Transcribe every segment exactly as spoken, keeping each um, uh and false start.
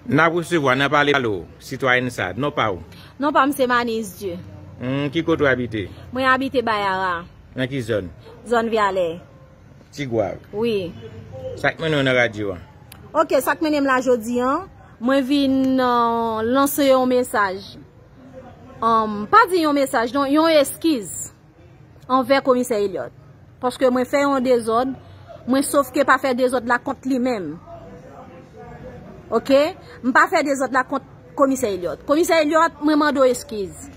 N ap resevwa, n ap pale, alo, sitwayèn sa, non pa w? Non pa m se Manis Dye. Hmm, ki kote w abite? Mwen abite Bayara. Nan ki zòn? Zòn Vyalè. Tigwav. Wi. Sa k mennen w nan radyo a? Ok, sa k mennen m la jodi a, mwen vin, euh, lanse yon mesaj. Um, pa di yon mesaj, non, yon eskiz anvè Komisè Elliot. Paske mwen fè yon dezòd, mwen sof ke pa fè dezòd la kont li menm. Ok? M pa fè dezòd la kont Komisè Elliot. Komisè Elliot, mwen mande w eskiz.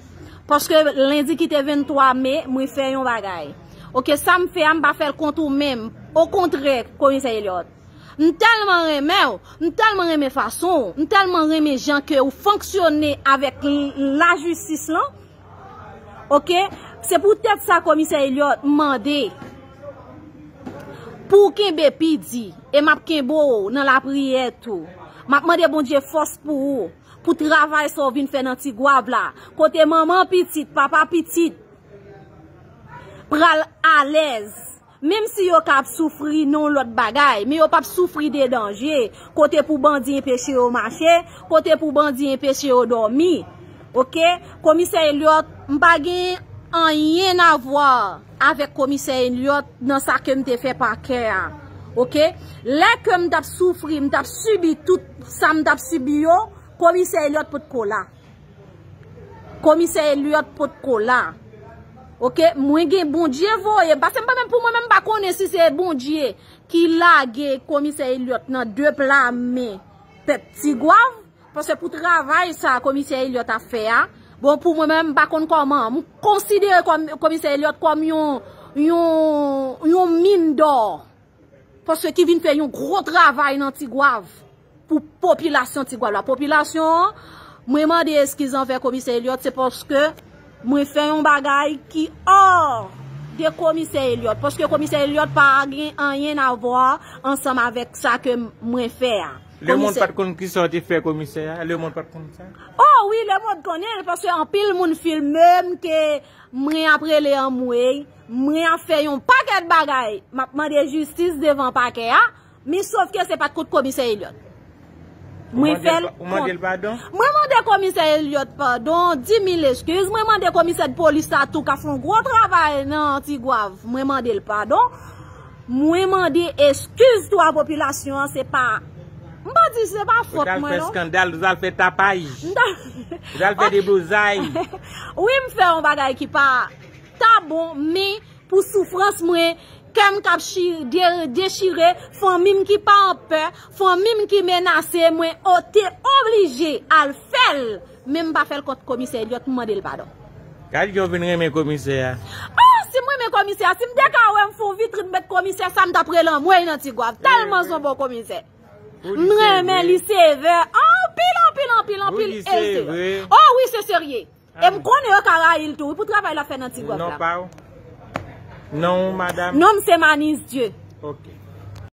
Paske lendi ki te venntwa me, mwen fè yon bagay. Ok, sa m fè a, m pa fè l kont ou menm. Okontrè, Komisè Elliot. M tèlman renmen w, m tèlman renmen fason w, m tèlman renmen jan ke ou fonksyone avèk l-, lajistis lan. Ok? Se poutèt sa, Komisè Elliot, m mande pou w kenbe pi di, e m ap kenbe w nan lapriyè tou. M ap mande Bondye fòs pou ou, pou travay sa w vin fè nan Tigwav la, kote manman pitit, papa pitit pral alèz. Menm si yo ka ap soufri nan yon lòt bagay, men yo p ap soufri de danje, kote pou bandi enpeche yo mache, kote pou bandi enpeche yo dòmi. Ok? Komisè Elliot, m pa gen anyen a vwa avèk Komisè Elliot nan sa ke m te fè pakè a. Ok? Lè ke m t ap soufri, m t ap sibi tout sa m t ap sibi yo, Komisè Elliot potko la. Komisè Elliot potko la. Ok, mwen gen Bondye voye m. Paske m pa menm pou mwen menm m pa konnen si se Bondye ki lage Komisè Elliot nan de pla men pèp Tigwav. Paske pou travay sa Komisè Elliot ap fè a, bon, pou mwen menm m pa konn kòman. M konsidere kòm Komisè Elliot kòm yon, yon, yon min dò. Paske ki vin fè yon gwo travay nan Tigwav pou popilasyon Tigwav la. Popilasyon an, mwen mande eskiz anvè Komisè Elliot, se paske mwen fè yon bagay ki hors de Komisè Elliot. Paske Komisè Elliot pa gen anyen a vwa ansanm avèk sa ke mwen fè a. Lemonn pa t konn kisa w te fè komisè a? Lemonn pa t konn sa? Oh wi, Lemonn konnen l, paske anpil moun filme m ke mwen ap rele anmwey, mwen ap fè yon pakèt bagay. M ap mande jistis devan pakè a, men sof ke se pa t kont Komisè Elliot. Mwen fè l kont. Ou mande l padon? Mwen mande Komisè Elliot padon, di mil eskiz. Mwen mande komisè de polis la tou k ap fè yon gwo travay nan Tigwav. Mwen mande l padon. Mwen mande eskiz tou a popilasyon an, se pa, m pa di se pa fòt mwen non. Ou t al fè eskandal, ou t al fè tapaj. Ou t al fè deblozay. Wi, m fè yon bagay ki pa ta bon, men pou soufrans mwen, kè m k ap chi-, de-, dechire, fanmi m ki pa an pè, fanmi m ki menase, mwen o-, te oblije al fè l, men m pa fè l kont komisè Elliot, m mande l padon. Gade jan w vin renmen komisè a. Oh, si m renmen komisè a, si m te ka wè m fè yon vitrin met komisè sa, m t ap rele anmwey nan Tigwav, tèlman se yon bon komisè. M renmen li sevè, anpil, anpil, anpil, anpil, e l sevè. Oh wi, se serye. E m konnen yo ka rayi l tou, wi, pou travay l ap fè nan Tigwav la. Non pa w? Non, madanm? Non, m se Manis Dye. Ok.